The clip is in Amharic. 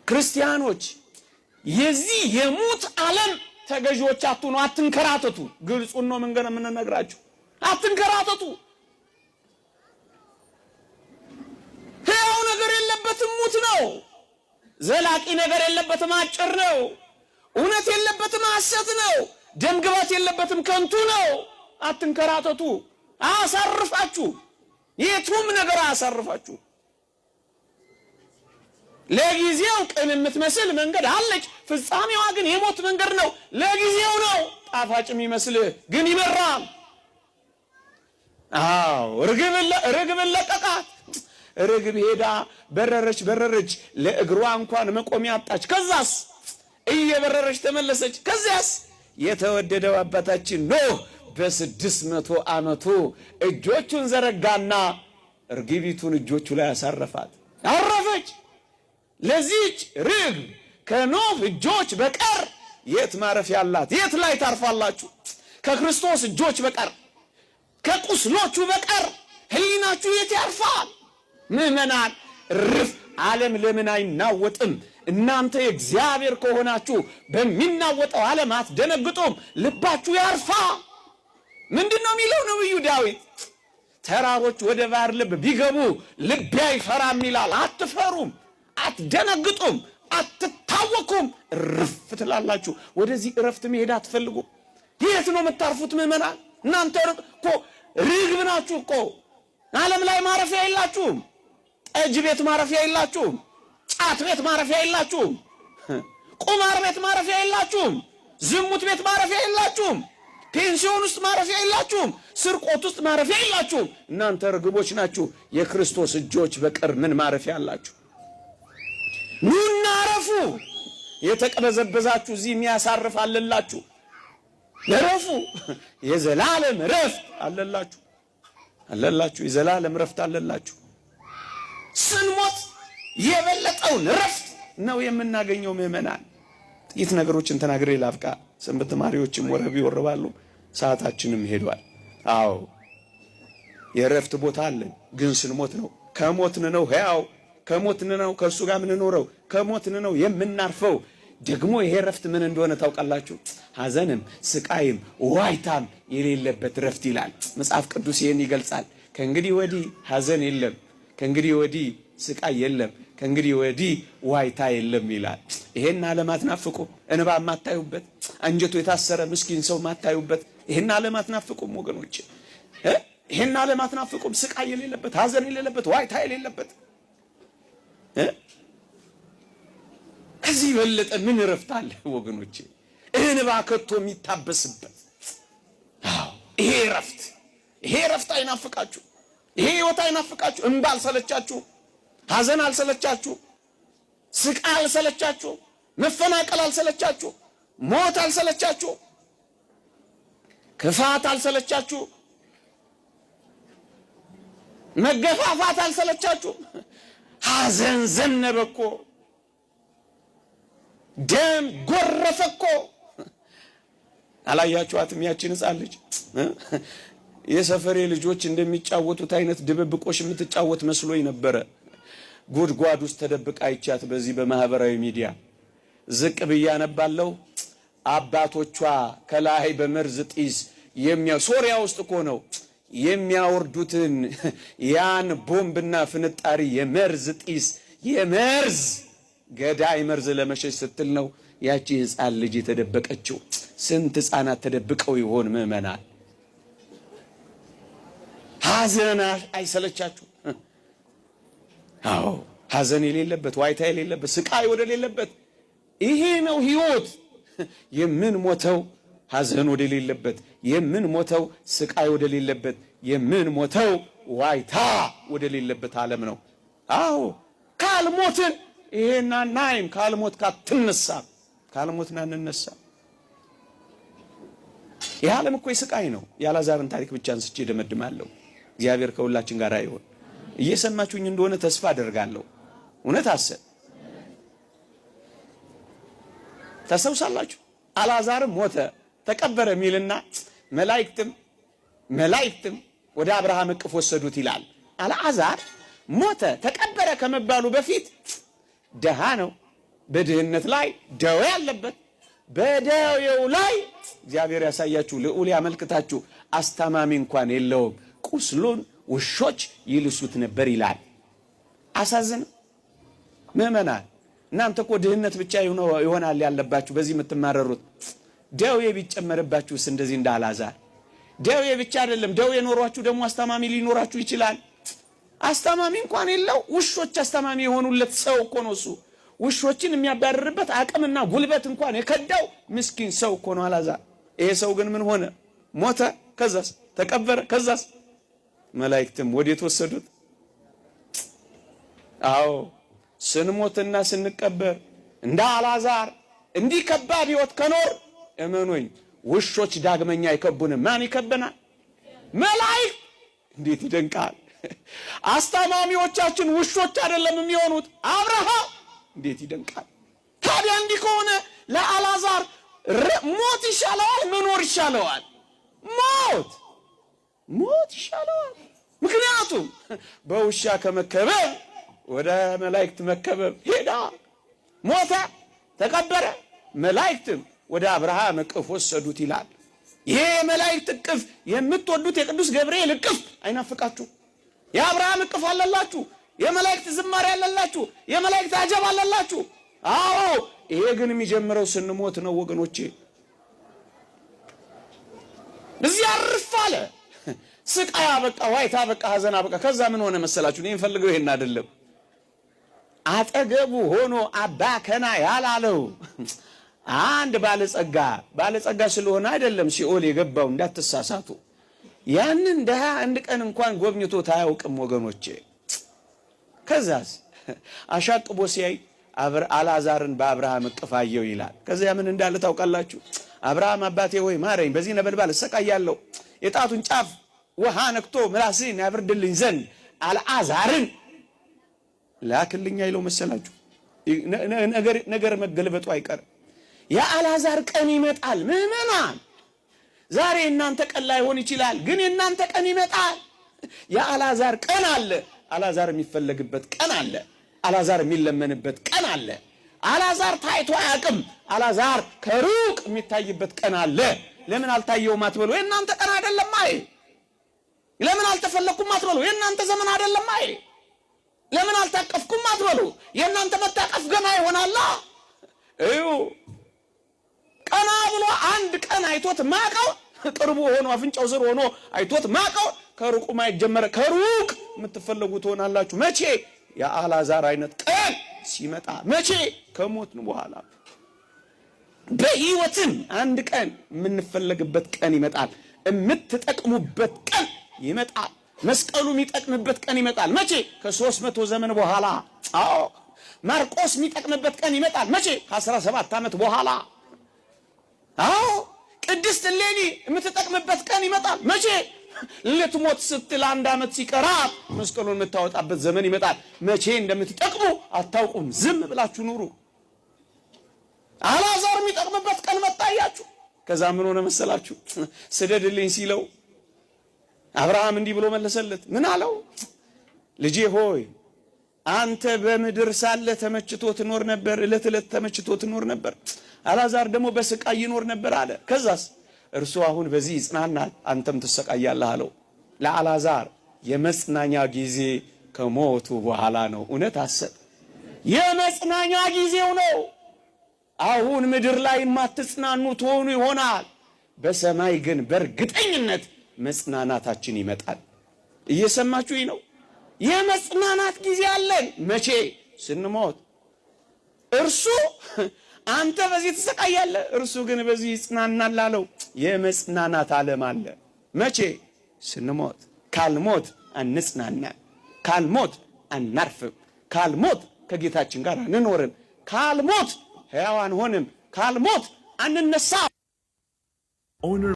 ክርስቲያኖች የዚህ የሙት ዓለም ተገዢዎች አትሁኑ፣ አትንከራተቱ። ግልጹን ነው መንገድ የምንነግራችሁ። አትንከራተቱ። ሕያው ነገር የለበትም፣ ሙት ነው። ዘላቂ ነገር የለበትም፣ አጭር ነው። እውነት የለበትም፣ ሐሰት ነው። ደምግባት የለበትም፣ ከንቱ ነው። አትንከራተቱ። አያሳርፋችሁ፣ የቱም ነገር አያሳርፋችሁ። ለጊዜው ቅን የምትመስል መንገድ አለች፣ ፍጻሜዋ ግን የሞት መንገድ ነው። ለጊዜው ነው ጣፋጭ የሚመስልህ ግን ይመራል። አዎ ርግብን ለቀቃት። ርግብ ሄዳ በረረች በረረች፣ ለእግሯ እንኳን መቆሚያ አጣች። ከዛስ እየበረረች ተመለሰች። ከዚያስ የተወደደው አባታችን ኖህ በ600 ዓመቱ እጆቹን ዘረጋና እርግቢቱን እጆቹ ላይ አሳረፋት። አረፈች። ለዚች ርግብ ከኖህ እጆች በቀር የት ማረፊያ አላት? የት ላይ ታርፋላችሁ? ከክርስቶስ እጆች በቀር ከቁስሎቹ በቀር ሕሊናችሁ የት ያርፋል? ምዕመናን እርፍ። ዓለም ለምን አይናወጥም? እናንተ የእግዚአብሔር ከሆናችሁ በሚናወጠው ዓለም አትደነግጡም። ልባችሁ ያርፋል። ምንድን ነው የሚለው ነብዩ ዳዊት? ተራሮች ወደ ባህር ልብ ቢገቡ ልቤ አይፈራም ይላል። አትፈሩም፣ አትደነግጡም፣ አትታወኩም፣ እርፍ ትላላችሁ። ወደዚህ እረፍት መሄድ አትፈልጉም። የት ነው የምታርፉት ምዕመናን? እናንተ እኮ ርግብ ናችሁ እኮ። ዓለም ላይ ማረፊያ የላችሁም። ጠጅ ቤት ማረፊያ የላችሁም። ጫት ቤት ማረፊያ የላችሁም። ቁማር ቤት ማረፊያ የላችሁም። ዝሙት ቤት ማረፊያ የላችሁም። ፔንሲዮን ውስጥ ማረፊያ የላችሁም። ስርቆት ውስጥ ማረፊያ የላችሁም። እናንተ ርግቦች ናችሁ። የክርስቶስ እጆች በቀር ምን ማረፊያ አላችሁ? ኑና እረፉ። የተቅበዘበዛችሁ እዚህ የሚያሳርፍ አለላችሁ። እረፉ። የዘላለም እረፍት አለላችሁ አለላችሁ። የዘላለም እረፍት አለላችሁ። ስንሞት የበለጠውን እረፍት ነው የምናገኘው። ምዕመናን ጥቂት ነገሮችን ተናግሬ ላብቃ። ሰንበት ተማሪዎችም ወረብ ይወርባሉ፣ ሰዓታችንም ሄዷል። አዎ የእረፍት ቦታ አለን፣ ግን ስንሞት ነው። ከሞትን ነው ሕያው፣ ከሞትን ነው ከእሱ ጋር የምንኖረው፣ ከሞትን ነው የምናርፈው። ደግሞ ይሄ እረፍት ምን እንደሆነ ታውቃላችሁ? ሐዘንም ስቃይም ዋይታም የሌለበት እረፍት ይላል መጽሐፍ ቅዱስ። ይህን ይገልጻል። ከእንግዲህ ወዲህ ሐዘን የለም፣ ከእንግዲህ ወዲህ ስቃይ የለም፣ ከእንግዲህ ወዲህ ዋይታ የለም ይላል። ይሄን ዓለም አትናፍቁም? እንባ የማታዩበት አንጀቱ የታሰረ ምስኪን ሰው የማታዩበት ይሄን ዓለም አትናፍቁም ወገኖች? ይሄን ዓለም አትናፍቁም? ስቃይ የሌለበት፣ ሐዘን የሌለበት፣ ዋይታ የሌለበት ከዚህ የበለጠ ምን እረፍት አለ ወገኖቼ? እንባ ከቶ የሚታበስበት። አዎ ይሄ እረፍት፣ ይሄ እረፍት አይናፍቃችሁ? ይሄ ህይወት አይናፍቃችሁ? እንባ አልሰለቻችሁ? ሐዘን አልሰለቻችሁ? ስቃይ አልሰለቻችሁ? መፈናቀል አልሰለቻችሁ? ሞት አልሰለቻችሁ? ክፋት አልሰለቻችሁ? መገፋፋት አልሰለቻችሁ? ሐዘን ዘነበ እኮ፣ ደም ጎረፈ እኮ። አላያችኋትም? ያችን ሕፃን ልጅ የሰፈሬ ልጆች እንደሚጫወቱት አይነት ድብብቆሽ የምትጫወት መስሎኝ ነበረ። ጉድጓድ ውስጥ ተደብቃ አይቻት በዚህ በማህበራዊ ሚዲያ ዝቅ ብዬ አነባለሁ። አባቶቿ ከላይ በመርዝ ጢስ ሶሪያ ውስጥ እኮ ነው የሚያወርዱትን ያን ቦምብና ፍንጣሪ የመርዝ ጢስ የመርዝ ገዳይ መርዝ ለመሸሽ ስትል ነው ያቺ ሕፃን ልጅ የተደበቀችው። ስንት ሕፃናት ተደብቀው ይሆን ምዕመናን? ሐዘን አይሰለቻችሁ? አዎ ሐዘን የሌለበት ዋይታ የሌለበት ስቃይ ወደሌለበት ይሄ ነው ህይወት። የምንሞተው ሐዘን ወደሌለበት፣ የምንሞተው ስቃይ ወደሌለበት፣ የምንሞተው ዋይታ ወደሌለበት ዓለም ነው። አዎ ካልሞትን ይሄና ናይም ካልሞት ካትነሳም ካልሞትን አንነሳም። ይህ ዓለም እኮ የስቃይ ነው። የአልዓዛርን ታሪክ ብቻ አንስቼ ደመድማለሁ። እግዚአብሔር ከሁላችን ጋር ይሁን። እየሰማችሁኝ እንደሆነ ተስፋ አደርጋለሁ። እውነት አሰብ ታስታውሳላችሁ። አልዓዛርም ሞተ ተቀበረ የሚልና መላእክትም መላእክትም ወደ አብርሃም እቅፍ ወሰዱት ይላል። አልዓዛር ሞተ ተቀበረ ከመባሉ በፊት ደሃ ነው፣ በድህነት ላይ ደዌ አለበት። በደዌው ላይ እግዚአብሔር ያሳያችሁ፣ ልዑል ያመልክታችሁ፣ አስታማሚ እንኳን የለውም። ቁስሉን ውሾች ይልሱት ነበር ይላል። አሳዝን ምዕመናን፣ እናንተ እኮ ድህነት ብቻ ይሆናል ያለባችሁ በዚህ የምትማረሩት። ደዌ ቢጨመርባችሁስ እንደዚህ እንደ አልዓዛር። ደዌ ብቻ አይደለም፣ ደዌ ኖሯችሁ ደግሞ አስታማሚ ሊኖራችሁ ይችላል። አስታማሚ እንኳን የለው፣ ውሾች አስታማሚ የሆኑለት ሰው እኮ ነው እሱ። ውሾችን የሚያባርርበት አቅምና ጉልበት እንኳን የከዳው ምስኪን ሰው እኮ ነው አልዓዛር። ይሄ ሰው ግን ምን ሆነ? ሞተ። ከዛስ ተቀበረ። ከዛስ መላእክትም ወዴት ወሰዱት? አዎ ስንሞትና ስንቀበር እንደ አልዓዛር እንዲህ ከባድ ሕይወት ከኖር እመኑኝ ውሾች ዳግመኛ አይከቡንም። ማን ይከበናል? መላእክት። እንዴት ይደንቃል! አስታማሚዎቻችን ውሾች አይደለም የሚሆኑት፣ አብርሃም። እንዴት ይደንቃል! ታዲያ እንዲህ ከሆነ ለአልዓዛር ሞት ይሻለዋል፣ መኖር ይሻለዋል? ሞት ሞት ይሻለዋል። ምክንያቱም በውሻ ከመከበብ ወደ መላእክት መከበብ ሄዳ ሞተ፣ ተቀበረ። መላእክትም ወደ አብርሃም እቅፍ ወሰዱት ይላል። ይሄ የመላእክት እቅፍ የምትወዱት የቅዱስ ገብርኤል እቅፍ አይናፍቃችሁ? የአብርሃም እቅፍ አለላችሁ፣ የመላእክት ዝማሬ አለላችሁ፣ የመላእክት አጀብ አለላችሁ። አዎ ይሄ ግን የሚጀምረው ስንሞት ነው ወገኖቼ። እዚህ አርፍ አለ። ስቃይ አበቃ፣ ዋይታ አበቃ፣ ሀዘን አበቃ። ከዛ ምን ሆነ መሰላችሁ? እኔ የምፈልገው ይሄን አይደለም። አጠገቡ ሆኖ አባ ከና ያላለው አንድ ባለጸጋ ባለጸጋ ስለሆነ አይደለም ሲኦል የገባው፣ እንዳትሳሳቱ። ያንን ድሃ አንድ ቀን እንኳን ጎብኝቶት አያውቅም ወገኖቼ። ከዛስ አሻቅቦ ሲያይ አልዓዛርን በአብርሃም እቅፍ አየው ይላል። ከዚያ ምን እንዳለ ታውቃላችሁ? አብርሃም አባቴ ሆይ ማረኝ፣ በዚህ ነበልባል እሰቃያለሁ፣ የጣቱን ጫፍ ውሃ ነክቶ ምላሴን ያብርድልኝ ዘንድ አልዓዛርን ላክልኝ አይለው መሰላችሁ? ነገር መገልበጡ አይቀርም። የአልዓዛር ቀን ይመጣል። ምዕመናን ዛሬ የእናንተ ቀን ላይሆን ይችላል፣ ግን የእናንተ ቀን ይመጣል። የአልዓዛር ቀን አለ። አልዓዛር የሚፈለግበት ቀን አለ። አልዓዛር የሚለመንበት ቀን አለ። አልዓዛር ታይቶ አያውቅም። አልዓዛር ከሩቅ የሚታይበት ቀን አለ። ለምን አልታየውም አትበሉ። የእናንተ ቀን አይደለም። አይ ለምን አልተፈለኩም አትበሉ። የእናንተ ዘመን አይደለም። አይ ለምን አልታቀፍኩም አትበሉ። የእናንተ መታቀፍ ገና ይሆናላ። እዩ ቀና ብሎ አንድ ቀን አይቶት ማቀው ቅርቡ ሆኖ አፍንጫው ስር ሆኖ አይቶት ማቀው ከሩቁ ማየት ጀመረ። ከሩቅ የምትፈለጉ ትሆናላችሁ። መቼ? የአልዓዛር አይነት ቀን ሲመጣ። መቼ? ከሞትን በኋላ። በሕይወትም አንድ ቀን የምንፈለግበት ቀን ይመጣል። የምትጠቅሙበት ቀን ይመጣል። መስቀሉ የሚጠቅምበት ቀን ይመጣል። መቼ? ከ300 ዘመን በኋላ። አዎ ማርቆስ የሚጠቅምበት ቀን ይመጣል። መቼ? ከ17 ዓመት በኋላ። አዎ ቅድስት እሌኒ የምትጠቅምበት ቀን ይመጣል። መቼ? ልትሞት ስትል አንድ ዓመት ሲቀራት መስቀሉን የምታወጣበት ዘመን ይመጣል። መቼ እንደምትጠቅሙ አታውቁም። ዝም ብላችሁ ኑሩ። አልዓዛር የሚጠቅምበት ቀን መጣያችሁ። ከዛ ምን ሆነ መሰላችሁ? ስደድልኝ ሲለው አብርሃም እንዲህ ብሎ መለሰለት። ምን አለው? ልጄ ሆይ አንተ በምድር ሳለ ተመችቶ ትኖር ነበር፣ ዕለት ዕለት ተመችቶ ትኖር ነበር። አልዓዛር ደግሞ በስቃይ ይኖር ነበር አለ። ከዛስ እርሱ አሁን በዚህ ይጽናናል፣ አንተም ትሰቃያለህ አለው። ለአልዓዛር የመጽናኛ ጊዜ ከሞቱ በኋላ ነው። እውነት አሰብ የመጽናኛ ጊዜው ነው። አሁን ምድር ላይ የማትጽናኑ ትሆኑ ይሆናል። በሰማይ ግን በእርግጠኝነት መጽናናታችን ይመጣል። እየሰማችሁ ነው። የመጽናናት ጊዜ አለን። መቼ? ስንሞት። እርሱ አንተ በዚህ ትሰቃያለህ፣ እርሱ ግን በዚህ ይጽናናል አለው። የመጽናናት ዓለም አለ። መቼ? ስንሞት። ካልሞት አንጽናና፣ ካልሞት አናርፍም፣ ካልሞት ከጌታችን ጋር አንኖርም፣ ካልሞት ሕያው አንሆንም፣ ካልሞት አንነሳ። Owner